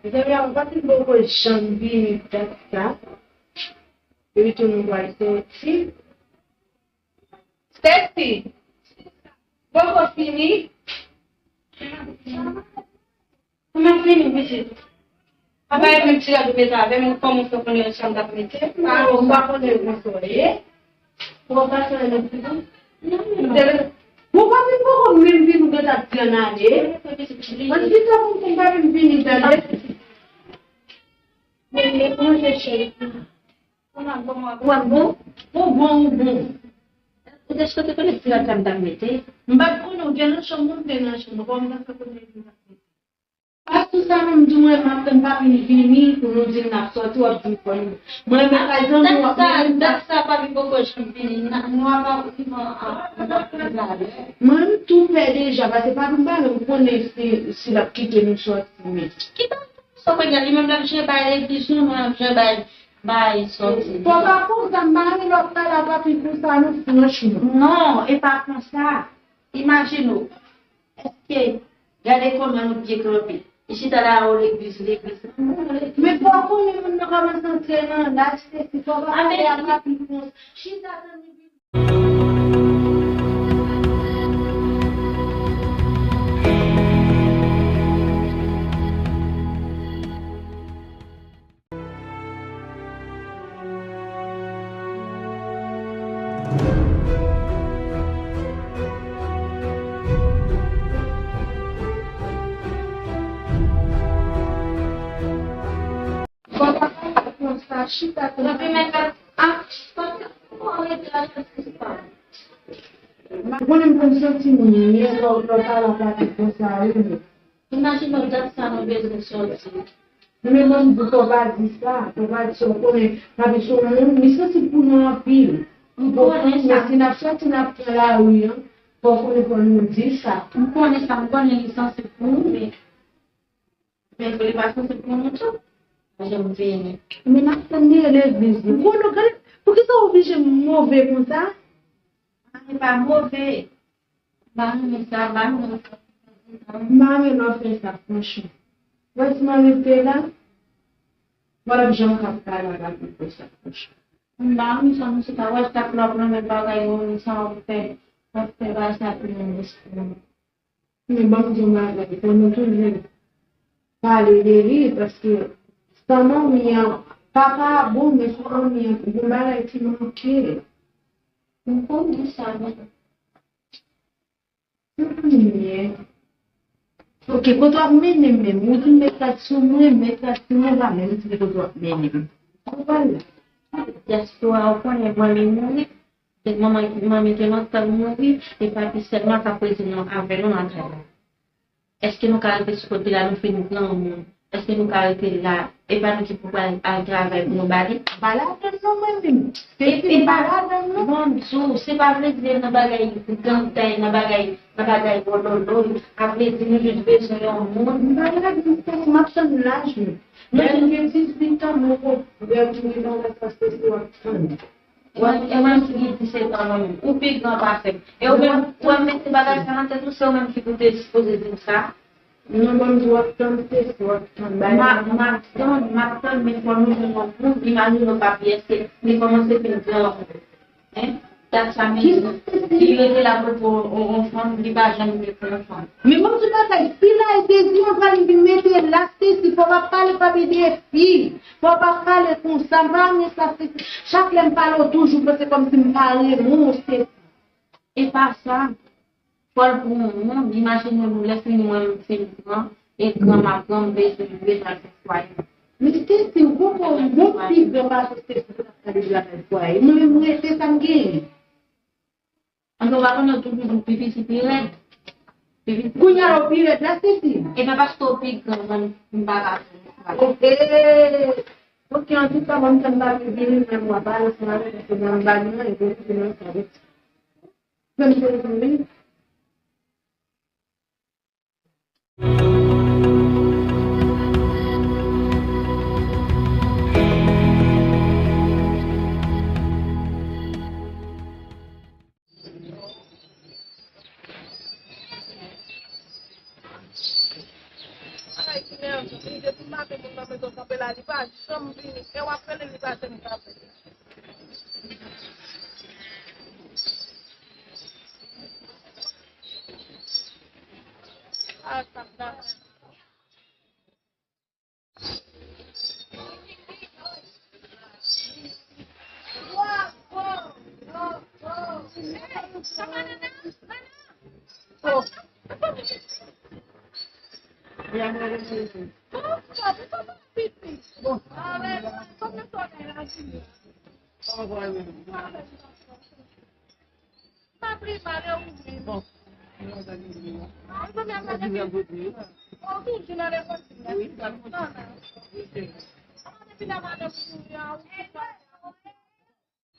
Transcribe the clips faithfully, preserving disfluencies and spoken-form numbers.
Mezanmi, a, m pa fin poko janm vini dat sa. Epi tou nou pral soti. Stacy, poko fini? Kòman fini, pitit? Apa e menm ti rad ou mete avè m, kòman w fè konnen yon chanm t ap mete? A, ou pa konnen konsa w ye? Ou pa konnen nan figi? Bon, papi, poko menm vini, ou gentan ap di ann ale. An di sa pou m pa vin vini, tande. Men, men, manje, cheri. Ou ap bon, ou ap bon? Ou bon, ou bon. Ou deske te konnen ti rad sa m t ap mete? M pa t konnen, ou gen nan chanm ou, m te nan chanm ou, kòman m ta fè konnen m t ap mete? Pas tou sa menm, di mwen, m ap tann papi m vini pou nou di n ap sòti, w ap di m fò nou. Mwen, men kay zanmi w ap dat sa, dat sa, papi poko janm vini. N a, nou ap ap, nou ap, nou ap talè. Mwen, m tou pè deja, paske papi m pa menm konnen si, si l ap kite nou sòti, men. Ki bagay sa, kounye a, li menm l ap jwe bay legliz, nou, nou ap jwe bay, bay sòti. Papa konsa, m pa renmen lè w ap pale a papi konsa, non, franchman. Non, e pa konsa. Imajine w. Èske, gade kòman nou byen kanpe. Li chita la, o legliz, legliz. Men fò w konnen moun nan kòmanse antre nan laj, se si fò w pa pale a papi konsa. Chita tann li vini. Bon, papa, konsa, chita, konsa. Ah, papa, ou rete la, chita. Mwen, m konn santi m byen lè w, lè w pale a papi konsa, wi. Imajine w dat sa nou bezwen sòti. Men mwen m di fò w pa di sa, fò w pa di sa, w konnen, papi se yon moun, li sansib pou nou anpil. M konnen sa. Men si n ap sòti, n ap pran lari an, fò w konnen fò nou di sa. M konnen sa, m konnen li sansib pou nou, men, men li pa sansib pou nou tou. Jan m vini. Men n ap tann li legliz, wi. Konnen, gade, poukisa w oblije move konsa? Li pa move. M pa renmen sa, m pa renmen sa. M pa renmen lè w fè sa, franchman. Wè ti mari te la, mwen p ap janm ka pale avè l konsa, franchman. M pa renmen sa, misye ta wè chak lè w ap renmen bagay, ou menm sa w ap fè, w ap fè bagay sa pou yon espri. Men ban m di yon bagay, fò nou toujou pale de li, paske san manmi an, papa a bon, men san manmi an, gen bagay ki manke. M konnen sa, men Mwen. Ok, kote w ap mennen m menm? Ou di m met rad sou mwen, met rad sou mwen, ou pa menm di m kote w ap mennen m. Ou pale. Dyaspora, ou konnen manmi mouri. Se manman, manmi te lontan mouri, e papi sèlman k ap rete nou avè nou nan kay la. Èske nou ka rete sou kote la, nou fin granmoun? Èske nou ka rete la? E pa nou ki pou pral al travay pou nou ba li? M pa ladann non, mwen menm. E, e pa ladann non. Bon, Djou, se pa vle di nan bagay gangtay, nan bagay, nan bagay wololo, a vle di nou jis bezwen yon moun. M pa ladann, m ap tann laj mwen. Lè m gen dizuit an, mwen konn lè m vin nan laj sa, se w ap tann. Wè, e mwen ki gen disèt an nan men. Ou pi gran pase m. E ou menm, ou ap mete bagay sa nan tèt ou, se ou menm ki pou te sipoze di m sa. Non, ban m di w ap tann, se w ap tann. M ap, m ap tann, m ap tann, men fò nou jwenn yon moun, imajine w papi, èske li kòmanse fin gran ankò? Hein? Dat sa menm, li rete la pou, pou yon, yon fanm, li pa janm rete pou yon fanm. Men ban m di w bagay, si la e dezi, mwen pral vin mete la, se si fò w ap pale papi de fi. Fò w pa pale konsa, m pa renmen sa, se, chak lè m pale w toujou panse kòmsi m pa renmen w, se. E pa sa. Fò l pou yon moun, imajine nou lè fini mwen m fin pran, e granma, granm bezwen, bezwen fè fwaye. Men Stacy, ou poko, ou pi gran pase Stacy, ou pa ka deja fè fwaye. Mwen menm m rete sa m genyen. An nou pa konnen tou toujou pi piti pi rèd. Pi piti. Kounye a la w pi rèd la, Stacy. E pa paske w pi gran, mwen, m pa ka fè sa. Ok. Ok, antouka, ban m tann papi vini, mwen, mwen pale ansanm avè l, paske mwen, m pa gen anyen pou di nan sa, wi. Ban m tann vini. Ay, ki nève, li depi maten moun nan mete w kanpe la, li pa janm vini. E w ap rele, li pa janm kanpe. Ah, sa, sa.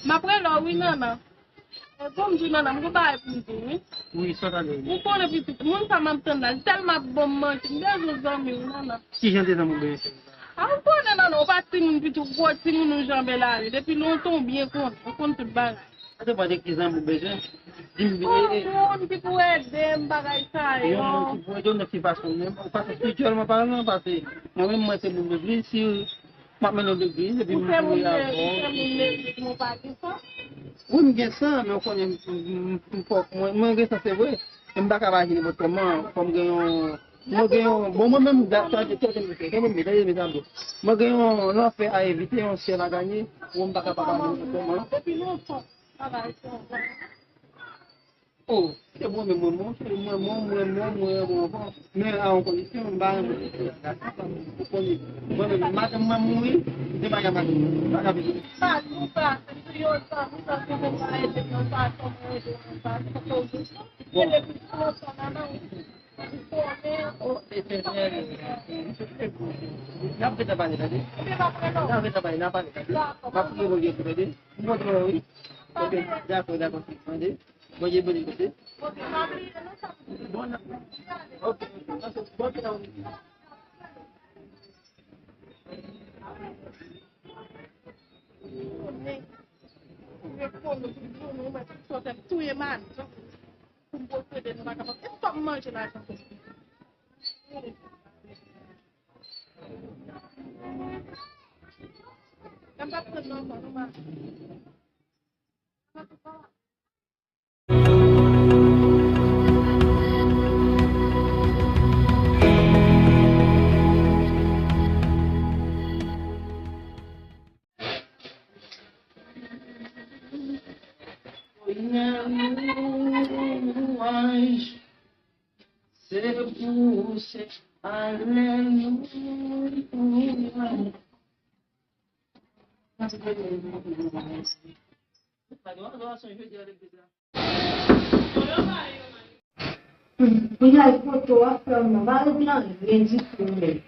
M ap rele w wi, Nana. E, bon, m di w, Nana, m gon bagay pou m di w wi. Wi, sa w ta di? Ou konnen pitit, moun sa m ap tann la, li tèlman ap ban m manti, m bezwen zanmi w, Nana. Ki jan de zanmi w bezwen? A, ou konnen, Nana, ou pa timoun, pitit, ou gwo timoun, ou janbe lari. Depi lontan, ou byen konnen, ou konn tout bagay. Sa depann de ki zanmi w bezwen. Di m, ou e, e, moun ki pou ede m, bagay sa yo. Yon moun ki pou ede w nan ki fason menm? Yon fason espirityèlman palan, paske mwen menm, mwen se moun legliz, si m ap mennen w legliz, epi m kouri avè w. Ou fè moun legliz, ou fè moun legliz, ou pa gen san? Wi, m gen san, men w konnen, m, m, m fòk, mwen, mwen gen san, se vre. Men m pa ka pa aji nenpòt kòman, fò m gen yon, mwen gen yon, bon, mwen menm, da, tande, tande, tande, tande, tande, tande, tande, mwen gen yon lanfè a evite, yon syèl a ganye, bon, m pa ka pa pa aji nenpòt kòman. Depi lontan. Oh, se bon, men mwen, mwen, mwen, mwen, mwen, mwen, mwen, mwen, mwen, men a yon kondisyon, m pa renmen. Ou konnen, mwen menm, madanm mwen mouri, se pa ka madanm mwen, pa ka vin. Pa di w pa, se sou yon tan, ou santi mwen pa ede, mwen pa, mwen ede, mwen pa, se pou ou. Bon. Se depi lontan, nan, nan, ou konnen. Oh, Etènèl, n ap fè tan pale, tande. N ap fè tan pale, n ap pale, n ap pale, tande. M ap priye Bondye pou tande. M kontre w, wi. Ok, dakò, dakò, tande. Bondye beni w, tande. Bon, nan, ok, bon, nan. Touye mari. Pou m posede, nou pa kapab. E fò m manje lajan konsa. Mwen pa pran nan ankò, nou pa. Alelouanj, se pou se, alelouanj. Kounye a, poto a fèmen, pa ret nan anyen ditou menm.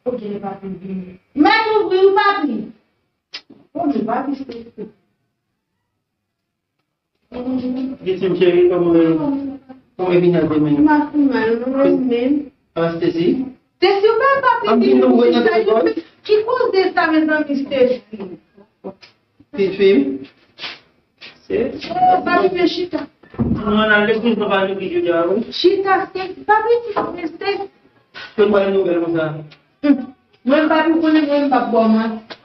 Ok, li pa vin vini. Mèt ouvri wi, papi. Bon, li pa vin strese. Di ti m cheri, kòman, kòman Evinel te menm? M pa pi mal, non, mwen menm. Anestezi? Stesi, ou pa, pa piti, ki koze sa, mezanmi, Stesi? Ti fi m? Se, oh, papi, men chita. Nou al legliz, nou pa al legliz jodi a, wi. Chita, Stesi, papi, men Stesi. Ke m ba yon nouvèl konsa? Mwen, papi, ou konnen mwen, m p ap ba w manti.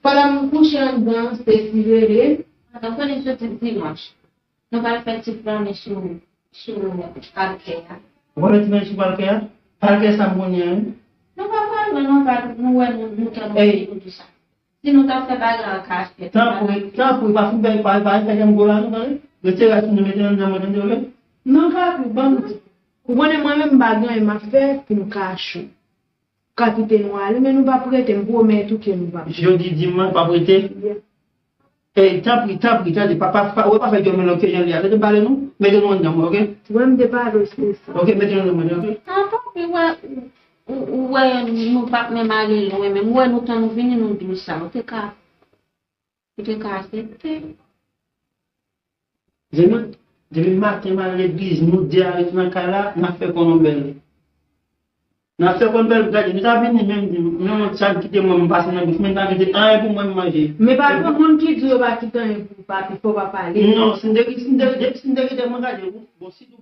Pandan m kouche anndan, Stesi rele. Madanm, konnen soti dimanch. Nou pral fè ti plannen sou, sou palkè a. Ou pral fè ti plannen sou palkè a? Palkè sa m konnen an, wi. Nou pa pral lwen non, pa nou wè nou, nou tann nou pou di sa. Si nou ta fè bagay an kachèt. Tanpri, tanpri, pa fin fè, pa, pa fè janm gwo la, nou tande? Retire rad sou nou, mete anndan mwen, tande, oke? Non, papi, ban m di. Ou konnen mwen menm m pa gen anyen m ap fè pou m kache w. Ka kite nou ale, men nou p ap rete, m pwomèt ou ke nou p ap rete. Jodi dimanch, w ap rete? Yeah. Ey, tanpri, tanpri, tande, pa, pa, pa, ou pa fè djòl mwen nan ke jan li a. Tande, m pale nou, mete nou anndan mwen, oke? Mwen, m te pale w, se sa. Oke, mete nou anndan mwen, oke? A, papi, wè, ou, ou, ou wè, nou p ap menm ale lwen, men m wè nou tan nou vini, nou di w sa, ou te ka. Ou te ka aksepte. Demen, demen maten, m al legliz, nou de a ret nan kay la, n ap fè kònonbèl. N ap fè kònonbèl, gade, nou ta vini menm, menm sa kite mwen, m pase nan douch, men m pa kite anyen pou mwen m manje. Men pa gen moun ki di yo pa kite anyen pou papi, fò pa pale. Non, si m te, si m te, si m te kite mwen gade, bon, si tou.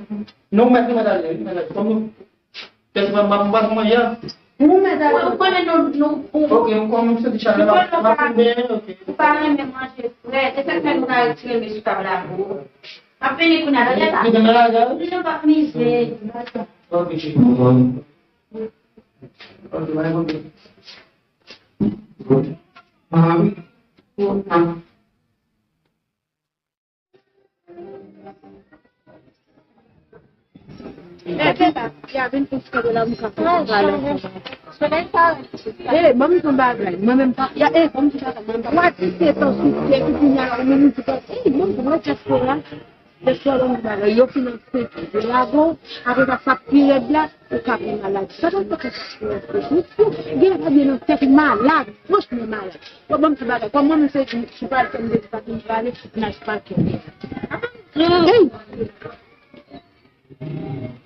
Non, ou mèt, ou mèt ale, ou mèt ale. Kòm nou, kèk mwen, mwen, mwen, mwen, ya. Ou mèt ale. Ou konnen nou, nou, ou, ok, ou konnen m santi chalè, m ap, m ap fè byen, ok. Ou pa renmen manje frèt. E sa k fè nou ka retire men sou tab la pou ou. M ap vini kounye a, tande pa. Ou te nan lagè? Non, m ap mize. Ok, cheri. Ok, bye, ok. Ah, wi. Eh, ban m di yon bagay. Mwen menm pa, ya, eh, ban m di yon bagay. Mwen menm pa, w a di se tan sou tèt ou kounye a la, ou menm ou di, eh, mwen, mwen, dyaspora, dyaspora, ban m di bagay. Yo finanse, yo lage w, apre sa, sa pi rèd la, ou ka pran maladi. Sa pa fè kèk gen lè pa gen nan tèt ou malad, franchman malad. Bon, ban m di bagay. Kòman m se di, si pa l fè m de sa pou m pale, nan pa kè. Hey!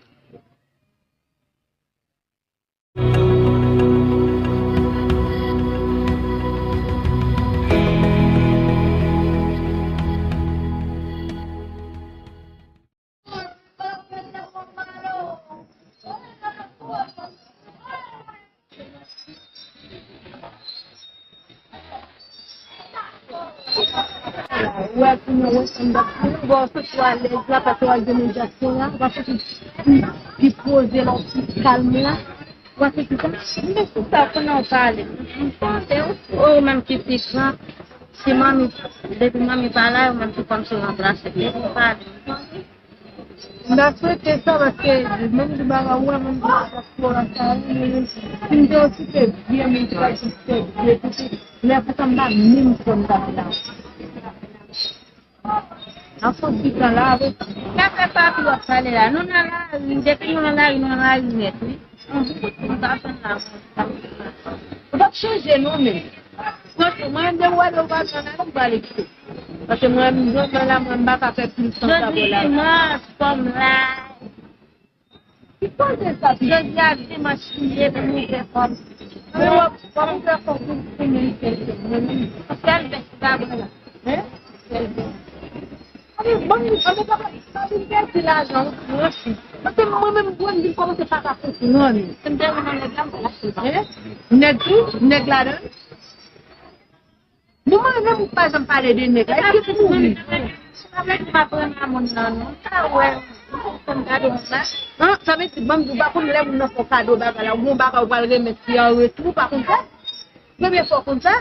Ou wè, pou nou wè, ann bò, pou nou wè, w soti alèz la, paske w al gen medya sou la, w ap soti pi, pi poze la, pi kalm la. W ap soti sa, men sou sa, kounye a w pale. M tande w, ou menm ki pi gran, si manmi, depi manmi pa la, ou menm ki kòmsi ranplase, depi w pale. M ta swete sa, paske menm di bagay ou wè, menm di dyaspora sa, wi, men si m te okipe vye moun ki pa okipe vye pitit, lè pou sa m pa menm fè m t ap la. Nan fon ti tan la, wi. Sa fè pa pou w ap pale la. Nou nan lari, depi nou nan lari, nou nan lari nèt, wi. Anjou kote nou ta fè la. Ou p ap chanje non, men. Franchman, mwen menm, depi w wè devan nan lari, m prale kite. Paske mwen menm, jodi a la, mwen m pa ka fè pil tan sa pou la. Jodi dimanch, kòm la. Ki koze sa, jodi a dimanch li ye, pou nou fè kòm. Pou w ap, pou w fè kòm pou, pou nou fè, mwen menm. Sèl bèt ki pa bon la. Hein? Sèl bèt. Anben, bon, anben, pa, pa vin pèdi lajan, wi, franchman. Paske mwen menm, mwen vin kòmanse pa ka konprann. Si m te renmen nèg la, m pa l achte l. Hein? Nèg tou? Nèg ladan l? Bon, mwen menm, ou pa janm pale de nèg la. Epi pou ou. Sa vle di m ap renmen moun nan, non. Sa wè, m gade yon sa. An, sa vle di, ban m di, ou pa konn lè moun nan fè w kado bagay la, ou gon bagay ou pral remèt li an retou, ou pa konn sa? Premye fwa w konn sa?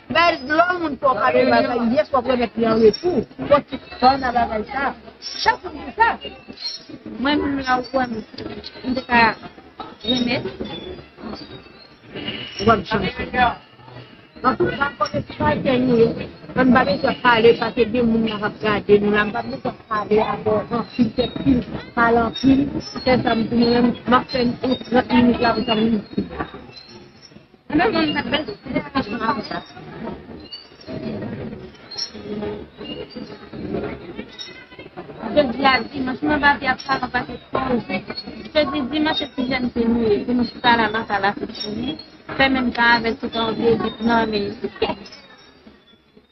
Bay lè yon moun fè w kado bagay, yès w ap remèt li an retou. Bon, ti fò nan bagay sa. Chak moun di sa. Mwen menm la, ou kwè m, m te ka remèt. W ap chanje. Antouka, kote sa ke nou ye, ann pa bezwen pale, paske gen moun la k ap gade nou la, m pa bezwen pale avè w anpil, fè pil, pale anpil, fè sa m di mwen menm, m ap fè yon trant minit la pou sa m di. Anben, moun nan bèl diskisyon avè sa. Jodi a dimanch, mwen pa di ap pale yon pakèt koze. Jodi dimanch, e ti jèn fi nou ye, pou nou chita la nan kay la, fè menm jan avèk tout yon vye vit nan men.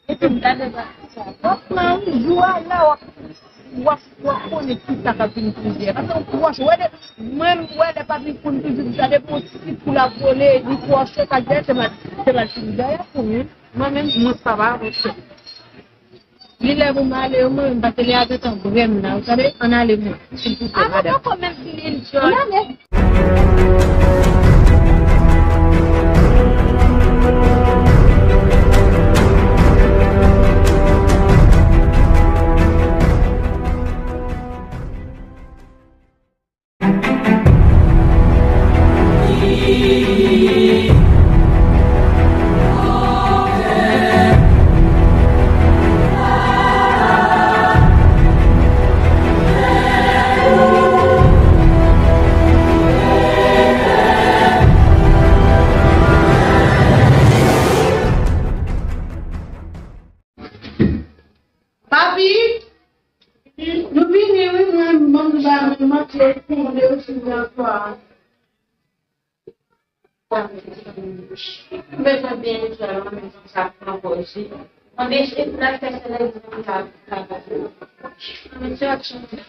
Epi m gade sa. Franchman, yon jou a la, w ap, w ap, w ap konnen kisa k ap vin plizyè. Paske yon pwòch, wè, de, mwen, m wè lè Patrick konn toujou di sa, depi yon ti poul ap vole, li pwòch, se pa dèyè, se pa, se pa fin dèyè pou mwen. Mwen menm, mwen pa pa pwòch. Li lè pou m ale, mwen menm, paske lè a gentan brè m la, w tande, ann ale mwen, silvouplè, madanm. Ann ale. Papi, nou vini wi, mwen, mwen, mwen, mwen, mwen, mwen, mwen, mwen, mwen, mwen, Mwen bezwen byen enjoy mwen menm konsa pou mwen poze. Mwen bezwen pou l ap fè sèlèz mwen la travay. Mwen bezwen ap chante.